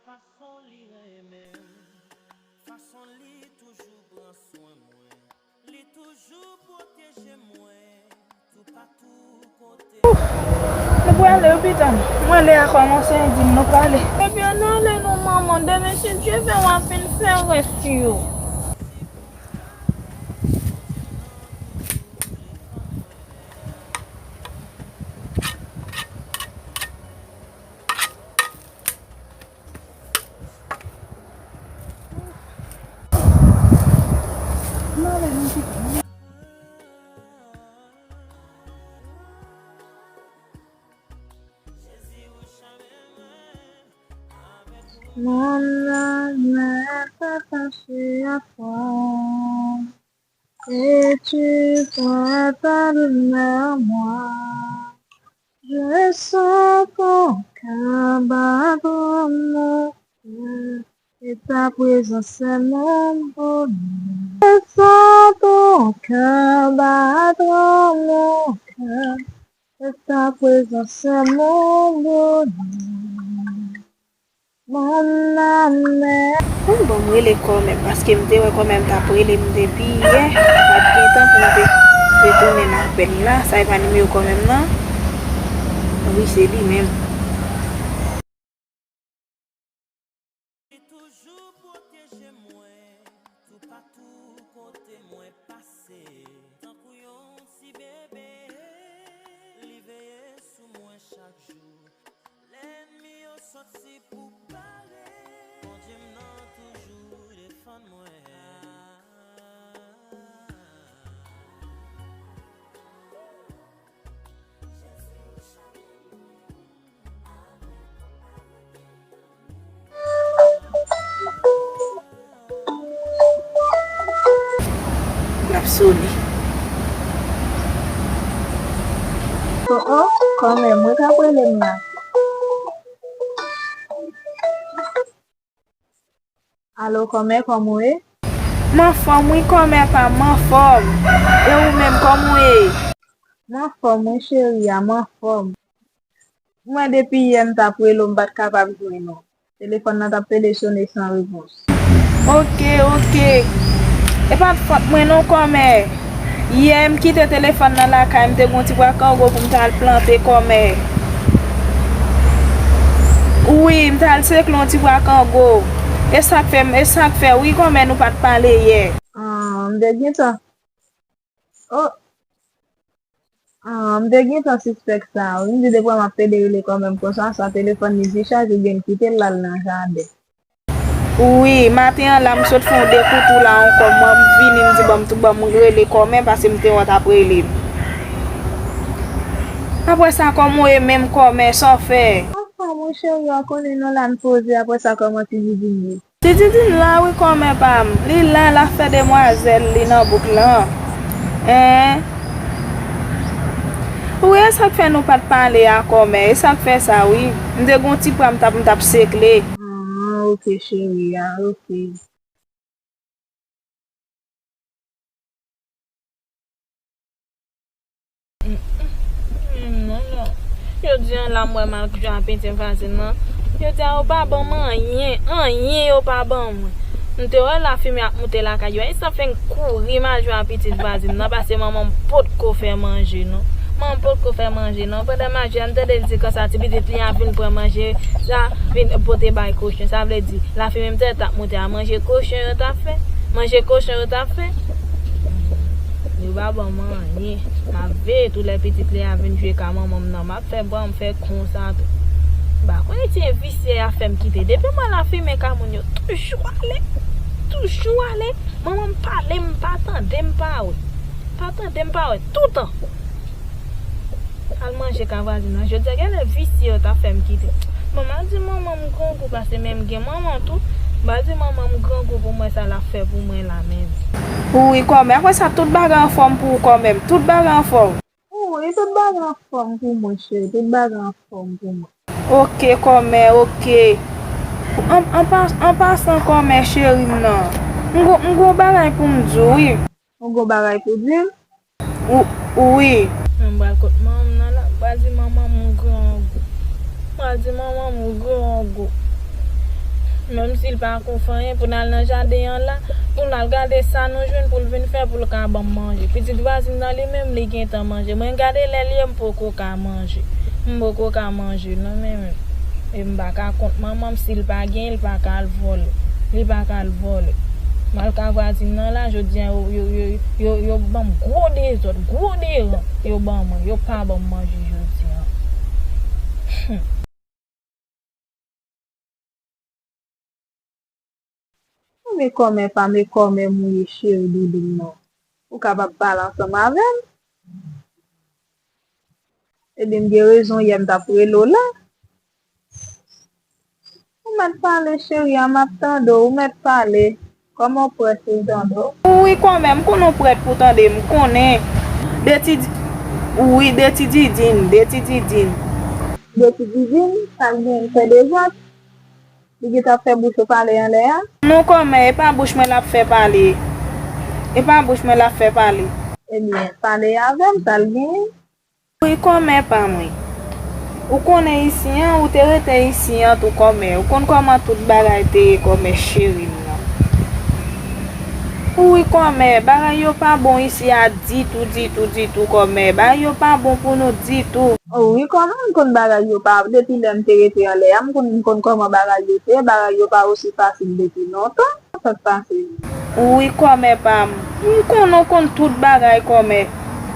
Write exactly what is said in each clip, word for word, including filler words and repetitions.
Fason li renmen m, fason li toujou pran swen mwen, li toujou pwoteje mwen toupatou kote. Nou prale wi pitit, mwen lè a kòmanse di m nou prale. Ebyen n ale non manman, demen si Dye vle w ap vin fè rès yo. Mon âme est attachée à toi, et tu prends ta demeure en moi. Je sens ton cœur battre en mon cœur, et ta présence est mon bonheur. Je sens ton cœur battre en mon cœur, et ta présence est mon bonheur. Mon âme est... Bon, bon, m rele kòmè m, paske m te wè kòmè m t ap rele m depi yè. M ap gen tan pou m te retounen apèl la. Sa e pa nimewo kòmè m nan? Wi, se li menm. Li toujou pwoteje mwen toupatou kote mwen pase. Tankou yon ti bebe, li veye sou mwen chak jou. Lènmi yo soti pou pare. Bondye m nan toujou defann mwen. L ap sone. O, o, kòmè, mwen k ap rele m la. Alo, kòmè, kòman w ye? M anfòm wi, kòmè pa m, m anfòm. E ou menm, kòman w ye? M anfòm wi, cheri a, m anfòm. Mwen depi yè m t ap rele w, m pa t kapab jwenn ou. Telefòn nan t ap pede sone san repons. Oke, oke. E pa t fòt mwen non, kòmè. Yè m kite telefòn nan lakay, m te gon ti bwa kango pou m t al plante, kòmè. Wi, m t al sekle yon ti bwa kango. E sa k fè, e sa k fè, wi, kòmè, nou pa t pale yè. Ah, m te gentan. Oh. Ah, m te gentan sispèk sa, wi. M di depi m ap pede rele kòmè m konsa, sa telefòn li dechaje oubyen l kite l al nan jaden. Wi, maten an la, m sot fè yon de kou tou la ankò. Mwen, m vini, m di, ban m tou, ban m rele kòmè, paske m te wè w t ap rele m. Apre sa, kòman w ye menm kòmè, sa w fè? Anfòm wi, cheri a, konnen nou la n poze, apre sa, kòman ti Didin ye? Ti Didin la, wi, kòmè pa m. Li la, l ap fè demwazèl li nan bouk lan. Hein? Wi, e sa k fè nou pa t pale a, kòmè. E sa k fè sa, wi. M te gon ti pwa m t ap, m t ap sekle. Ah, oke, cheri a, oke. Non, non. Jodi a la, m wè malgre apetit vwazin nan. Jodi a, yo pa ban m anyen, anyen yo pa ban mwen. M te wè lafimen ap moute lakay yo. E sa fè m kouri m al jwenn apetit vwazin nan, paske manman m potko fè manje, non. Manman m potko fè manje, non. Pandan m al jwenn, m tande l di konsa, ti pitit li a vin pran manje, sa, vin pote bay kochon. Sa vle di, lafimen m tèt ap moute a, manje kochon yo t ap fè. Manje kochon yo t ap fè. Yo pa ban m anyen. M ap veye tou lè pitit li a vin jwe ka manman m nan. M ap fè bwa m fè konsa tou. M pa konnen ti envisye a fè m kite. Depi m wè lafimen ka moun yo toujou ale. Toujou ale. Manman m pale, m pa tande, m pa wè. Pa tande, m pa wè. Toutan. Al manje ka vwazin nan. Jodi a, genlè visye yo t ap fè m kite. Bon, m al di manman m grangou, paske menm gen manman tou. M al di manman m grangou pou m wè sa l ap fè pou mwen la menm. Wi, kòmè. Apre sa, tout bagay anfòm pou ou, kòmè m. Tout bagay anfòm. Wi, tout bagay anfòm pou mwen, cheri. Tout bagay anfòm pou mwen. Oke, kòmè, oke. An, an pa-, an pasan, kòmè cheri m nan. M gon, m gon bagay pou m di w, wi. Ou gon bagay pou di m? Ou, wi. Mwen pral kot manman m nan la, m pral di manman m grangou. M pral di manman m grangou. Menm si l pa konn fè anyen, pou n al nan jaden an la, pou n al gade sa nou jwenn pou l vin fè pou l ka ban m manje. Pitit vwazin nan li menm, li gentan manje. Mwen gade lè l ye, m poko ka manje. M poko ka manje, non, men menm. E m pa ka kont manman m, si l pa gen, li pa ka al vòlè. Li pa ka al vòlè. M al ka vwazin nan la, jodi a, yo, yo, yo, yo, yo ban m gwo dezòd, gwo deran. Yo ban mwen, yo pa ban m manje jodi a. Anben kòmè pa m, e kòmè m ou ye cheri doudou m nan. Ou kapab pale ansanm avè m? Ebyen m gen rezon yè m t ap rele w la. Ou mèt pale cheri a, m ap tande w, ou mèt pale. Kòmè w prè si m tande w? Wi kòmè, m konnen w prèt pou tande m, konnen. De ti di-, wi, de ti Didin, de ti Didin. De ti Didin, sa l gen l fè dezòd? Li gentan fè bouch ou pale anlè a? Non kòmè, e pa bouch mwen l ap fè pale. E pa bouch mwen l ap fè pale. Ebyen, pale avè m, sa l genyen? Wi kòmè pa mwen. Ou konnen isi an, ou te rete isi an tou kòmè. Ou konn kòman tout bagay te ye kòmè cheri m nan. Wi kòmè, bagay yo pa bon isi a ditou, ditou, ditou kòmè. Bagay yo pa bon pou nou ditou. Wi kòmè, m konn bagay yo pa, depi lè m te rete anlè a, m konn, m konn kòman bagay yo te ye, bagay yo pa osi fasil depi lontan. Sa k pase? Wi kòmè pa m. M konnen w konn tout bagay kòmè.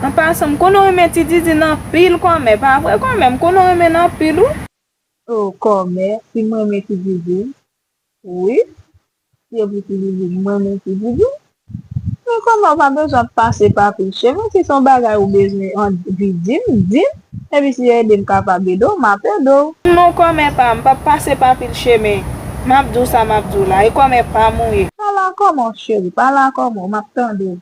An pasan, m konnen w renmen ti Didin anpil kòmè, pa vre kòmè? M konnen w renmen l anpil wi. O kòmè, si m renmen ti Didin? Wi. Si e pou ti Didin, m renmen ti Didin. Men kòmè w pa bezwen ap pase pa pil chemen, si se yon bagay ou bezwen anvi di m, di m. Epi si ede m kapab ede w, m ap ede w. Non kòmè pa m, m p ap pase pa pil chemen. M ap di w sa m ap di w la, e kòmè pa m ou ye. Pale a kòmè w cheri, pale a kòmè w, m ap tande w.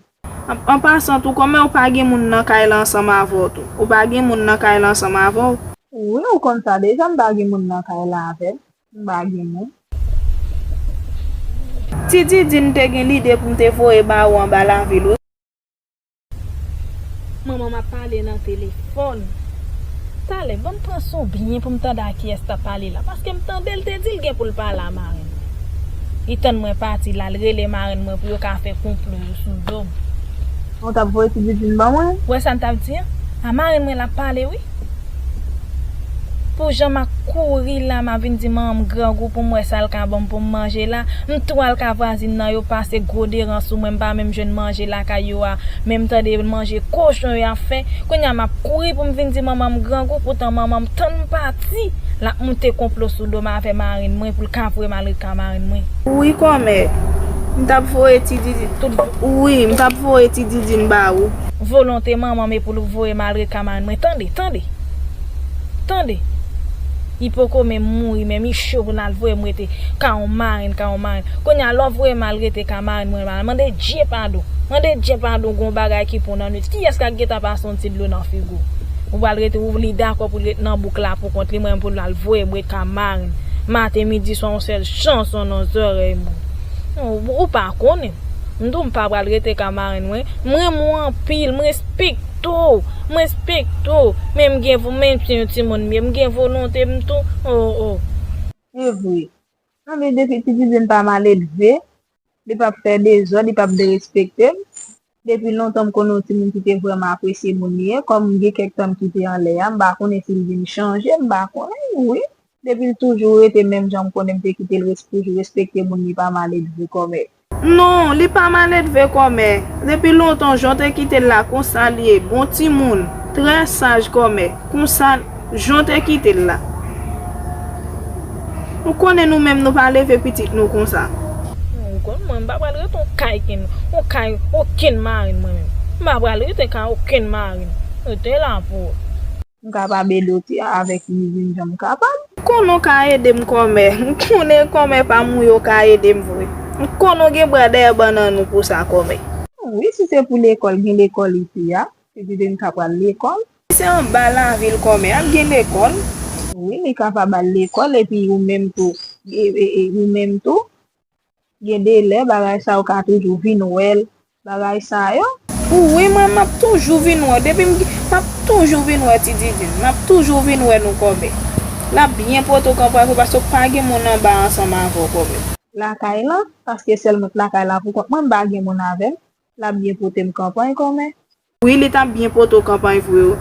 An, an pasan tou, kòmè ou pa gen moun nan kay la ansanm avè w tou? Ou pa gen moun nan kay la ansanm avè w? Wi, ou konn sa deja, m pa gen moun nan kay la avè m. M pa gen moun. Ti Didin te gen lide pou m te voye ba ou anba lavil wi. Manman m ap pale nan telefòn. Talè, ban m pran son byen pou m tande a kiyès t ap pale la, paske m tande l te di l gen pou l pale a marenn mwen. Li tann mwen pati, l al rele marenn mwen pou yo ka fè konplo yo sou do m. Ou t ap voye ti Didin ban mwen? Ou wè sa m t ap di an? A marenn mwen l ap pale wi. Pou jan m ap kouri la, m ap vin di manman m grangou pou m wè sa l ka ban m pou m manje la. M tou al ka vwazin nan, yo pase gwo deran sou mwen, m pa menm jwenn manje lakay yo a. Men m tande manje kochon yo ap fè. Kounye a m ap kouri pou m vin di manman m grangou, poutan manman m tann m pati, l ap moute konplo sou do m avè marenn mwen pou l ka voye m al reka marenn mwen. Wi kòmè, m t ap voye ti Didin, tout, wi, m t ap voye ti Didin ba ou. Volonte manman m e pou l voye m al reka marenn mwen, tande, tande. Tande. Li poko menm mouri, menm li cho pou l al voye m rete ka yon marenn, ka yon marenn. Kounye a, lè w voye m al rete ka marenn mwen, mande Dye padon. Mande Dye padon, gon bagay ki pran w nan nwit. Kiyès k ap gentan pase yon ti dlo nan figi w? Ou pral rete, ou li dakò pou l ret nan bouk la pou kont li, mwen pou l al voye m ret ka marenn. Maten, midi, swa, yon sèl chanson nan zòrèy mwen. Ou, ou pa konnen. M di w m pa pral rete ka marenn mwen. M renmen w anpil, m respekte w, m respekte w. Men m gen vo-, men m se yon timoun m ye, m gen volonte m tou. O, o. E vre. Anben depi ti Didin pa maledve, li p ap fè dezòd, li p ap derespekte m. Depi lontan m konnen yon timoun ki te vrèman apresye moun li ye, kòm m gen kèk tan m kite anlè a, m pa konnen si l vin chanje, m pa konnen, wi. Depi l toujou rete menm jan m konnen m te kite l res-, toujou respekte moun, li pa maledve kòmè. Non, li pa maledve kòmè. Depi lontan jan w te kite l la konsa l ye, bon timoun, trè saj kòmè. Konsa jan w te kite l la. Ou konnen nou menm nou pa leve pitit nou konsa. Ou konn mwen m pa pral rete yon kay ken, yon kay okenn marenn mwen menm. M pa pral rete kay okenn marenn. Rete la pou ou. M kapab ede w ti avèk izin jan m kapab. M konnen w ka ede m kòmè. M konnen kòmè pa m ou yo ka ede m vre. M konnen w gen bra dèyè bannann ou pou sa kòmè. Wi, si se pou lekòl, gen lekòl isi a. Pitit m ka pral lekòl. Si se anba lavil kòmè, ap gen lekòl. Wi, li kapab al lekòl epi ou menm tou. E, e, e, ou menm tou. Gen de lè bagay sa yo ka toujou vin wè l, bagay sa yo. Wi, mwen, m ap toujou vin wè w. Depi m, m ap toujou vin wè ti Didin. M ap toujou vin wè nou kòmè. L ap byen pote w kanpay vre paske w pa gen moun anba ansanm avè w kòmè. Lakay lan, paske sèl mwen k lakay la pou kont mwen, m pa gen moun avè m. L ap byen pote m kanpay kòmè. Wi, li t ap byen pote w kanpay vre wi.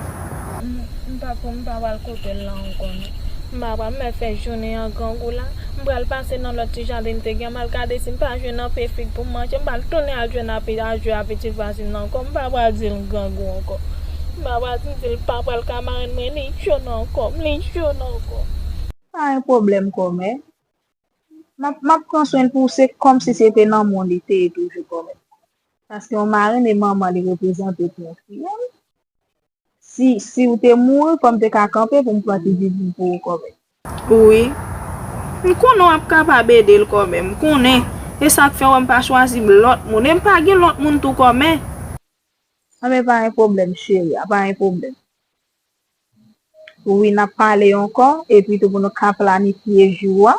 M, m pa pou, m pa pral kote l la ankò non. M pa pral, m mèt fè jounen an grangou la. M pral pase nan lòt ti jaden m te gen, m al gade si m pa jwenn anpe fig pou m manje. M pral tounen al jwenn ape, al jwe a pitit vwazen nan ankò. M pa pral di l grangou ankò. M pa pral di l pa pral ka marenn mwen, li cho nan kò m, li cho nan kò m. Pa gen pwoblèm kòmè. M ap, m ap pran swen l pou se kòmsi se te nan men w li te ye toujou kòmè. Paske yon marenn e manman li reprezante pou yon fi. Si, si w te mouri, fò m te ka kanpe pou m pran ti Didin pou ou kòmè. Wi. M konnen w ap kapab ede l kòmè. M konnen. E sa k fè w wè m pa chwazi lòt moun. E m pa gen lòt moun tou kòmè. Anben pa gen pwoblèm, cheri a, pa gen pwoblèm. Wi, n ap pale ankò, epi tou pou nou ka planifye jou a.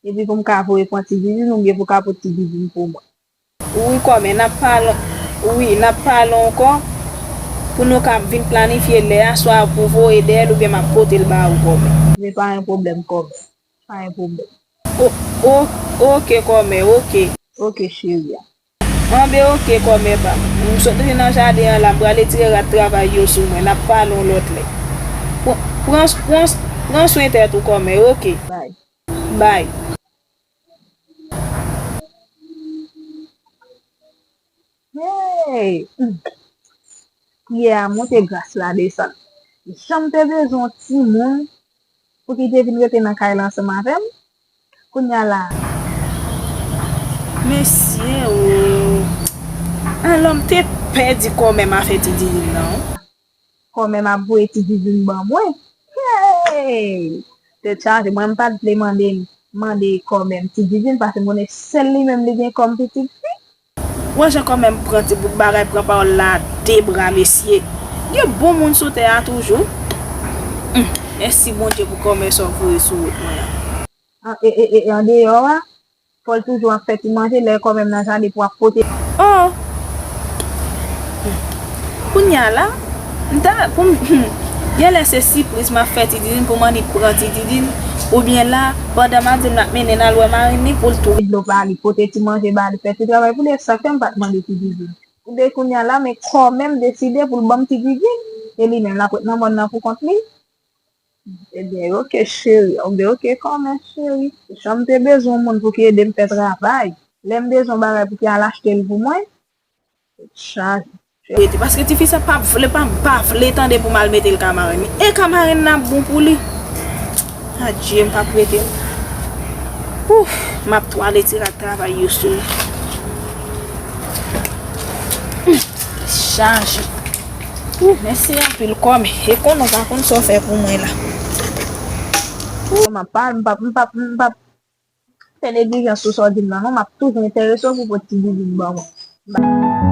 Epi pou m ka voye pran ti Didin oubyen pou ka pote ti Didin pou mwen. Wi, kòmè, n ap pale, wi, n ap pale ankò pou nou ka vin planifye lè a, swa pou voye dèyè l oubyen m ap pote l ba ou, kòmè. Men pa gen pwoblèm, kòmè. Pa gen pwoblèm. O, o, oke, kòmè, oke. Oke, cheri a. Anben, oke, kòmè pa m. M sot nan jaden an la, m prale tire rad travay yo sou mwen. N ap pale yon lòt lè. Pran, pran, pran, pran swen tèt ou, kòmè, oke. Bay. Bay. Hey! Hmm. Priyè a monte, gras la desann. Jan m te bezwen yon timoun pou ki te vin rete nan kay la ansanm avè m. Kounye a la. Mesye o. Alò, m te pè di kòmè m afè ti Didin nan. Kòmè m ap voye ti Didin ban mwen. Hey! Tèt chaje, mwen m pa t vle mande, mande kòmè m ti Didin, paske m konnen sèl li menm li gen kòm pitit fi. Wè jan kòmè m pran ti bout bagay, pran pawòl la a de bra, mesye. Gen bon moun sou tè a toujou. Hum, mèsi Bondye pou kòmè sa w voye sou wout mwen an. An, e, e, e, andeyò a, fò l toujou ap fè ti manje, lè kòmè m nan jaden pou ap pote. Oh! Kounye a la, m ta, pou m, hmm, genlè se sipriz m ap fè ti Didin pou m annik pran ti Didin, oubyen la, pandan m ap di l m ap mennen l al wè marenn li pou l tou. Dlo ba li, pote ti manje ba li, fè ti travay pou li, e sa k fè m pa t mande ti Didin. Depi kounye a la, men kòmè m deside pou l ban m ti Didin, e li menm l ap ret nan mòn nan pou kont li. Ebyen, oke, cheri. Oke, oke, kòmè, cheri. Jan m te bezwen yon moun pou ki ede m fè travay. Lè m bezwen bagay pou ki al achte l pou mwen, chaje. Rete, paske tifi sa pa vle, pa, pa vle tande pou m al mete l ka marenn li. E ka marenn nan ap bon pou li. Adje, m p ap rete. Ouf, m ap twale ti rad travay yo sou li. Hum, chaje. Ou, mèsi anpil kòmè. E konnen w pa konn sa w fè pou mwen la. Ou, m ap pale, m p ap, m p ap, m p ap fè neglijans sou sa w di m nan non, m ap toujou enterese w pou pote ti Didin ban mwen.